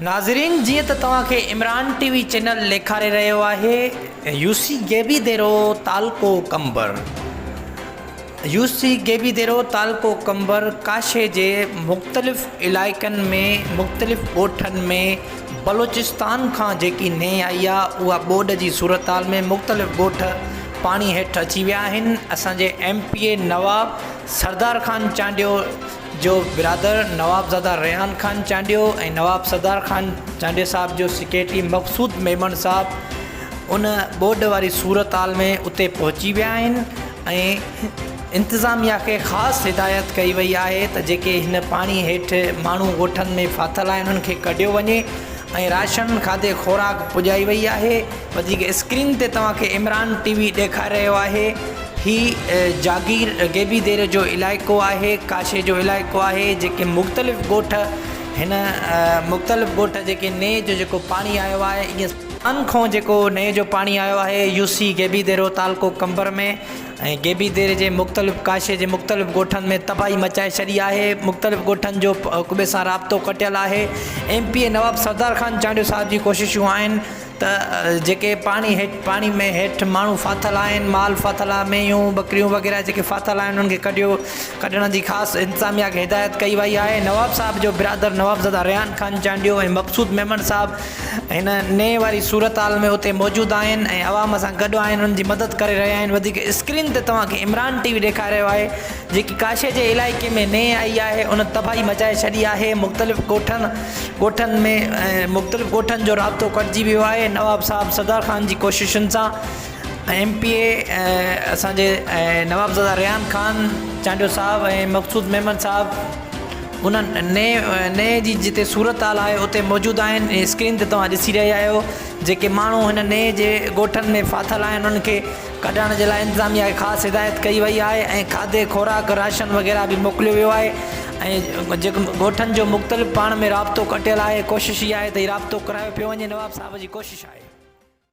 ناظرين جيئن ته توهان کي عمران ٽي وي چينل ڏيکاري رهيو آهي يو سي غيبي ديرو تعلقو قمبر يو سي غيبي ديرو تعلقو قمبر ڪاشي جي مختلف علائقن ۾ مختلف ڳوٺن ۾ بلوچستان کان جيڪي نئين آئي آ اها ٻوڏ جي صورتحال ۾ مختلف ڳوٺ پاڻي هيٺ اچي ويا آهن اسان جي M P A Nawab Sardar Khan Chandio جو برادر نوابزاده ريحان خان چانڊيو ۽ نواب سردار خان چانڊيو صاحب جو سيڪريٽري مقصود ميمڻ صاحب ان ٻوڏ واري صورتحال ۾ اتي پهچي ويا آهن ۽ انتظاميا کي خاص هدايت ڪئي وئي آهي ته جيڪي هن پاڻي هيٺ ماڻهو ڳوٺن ۾ ڦاٿل آهن انهن کي ڪڍيو وڃي ۽ راشن کاڌي خوراڪ پڄائي وئي آهي وڌيڪ اسڪرين تي توهان کي عمران ٽي وي ڏيکاري رهيو آهي هي جاگير غيبي ديري جو علائقو آهي ڪاشي جو علائقو آهي جيڪي مختلف ڳوٺ هن مختلف ڳوٺ جيڪي نئين جو جيڪو پاڻي آيو آهي ائين ان کان جيڪو نئين جو پاڻي آيو آهي يو سي غيبي ديرو تعلقو قمبر ۾ ۽ غيبي ديري جي مختلف ڪاشي جي مختلف ڳوٺن ۾ تباهي مچائي ڇڏي آهي مختلف ڳوٺن جو هڪ ٻئي سان رابطو ڪٽيل آهي M P A Nawab Sardar Khan Chandio صاحب جي ڪوششون آهن ته جيڪي پاڻي هيٺ پاڻي ۾ هيٺ ماڻهو ڦاٿل آهن مال ڦاٿل آهي مينهون ٻڪريون وغيره جيڪي ڦاٿل آهن انهن کي ڪڍيو ڪڍڻ جي خاص انتظاميا کي هدايت ڪئي وئي آهي نواب صاحب جو برادر نوابزاده ريحان خان چانڊيو ۽ مقصود ميمڻ صاحب هن نئين واري صورتحال ۾ اتي موجود آهن ۽ عوام سان گڏ آهن انهن جي مدد ڪري رهيا آهن وڌيڪ اسڪرين تي توهان کي عمران ٽي وي ڏيکاري رهيو آهي جيڪي ڪاشي جي علائقي ۾ نئين آئي آهي ان تباهي مچائي ڇڏي آهي مختلف ڳوٺن ڳوٺن ۾ مختلف ڳوٺن جو رابطو ڪٽجي ويو آهي نواب صاحب سردار خان جي ڪوششن سان ايم پي اي اسان جي نوابزاده ريحان خان چانڊيو صاحب ۽ مقصود ميمڻ صاحب انهن نئين نئين جي جتي صورتحال آهي اتي موجود آهن ۽ اسڪرين تي توهان ڏسي رهيا آهيو جيڪي ماڻهو هن نئين جي ڳوٺن ۾ ڦاٿل آهن انهن کي ڪڍڻ جي لاء انتظاميا کي خاص هدايت ڪئي وئي آهي ۽ کاڌي خوراڪ راشن وغيره به موڪليو ويو آهي ۽ جيڪو ڳوٺن جو مختلف پاڻ ۾ رابطو ڪٽيل آهي ڪوشش اها آهي ته هي رابطو ڪرايو پيو وڃي نواب صاحب جي ڪوشش آهي.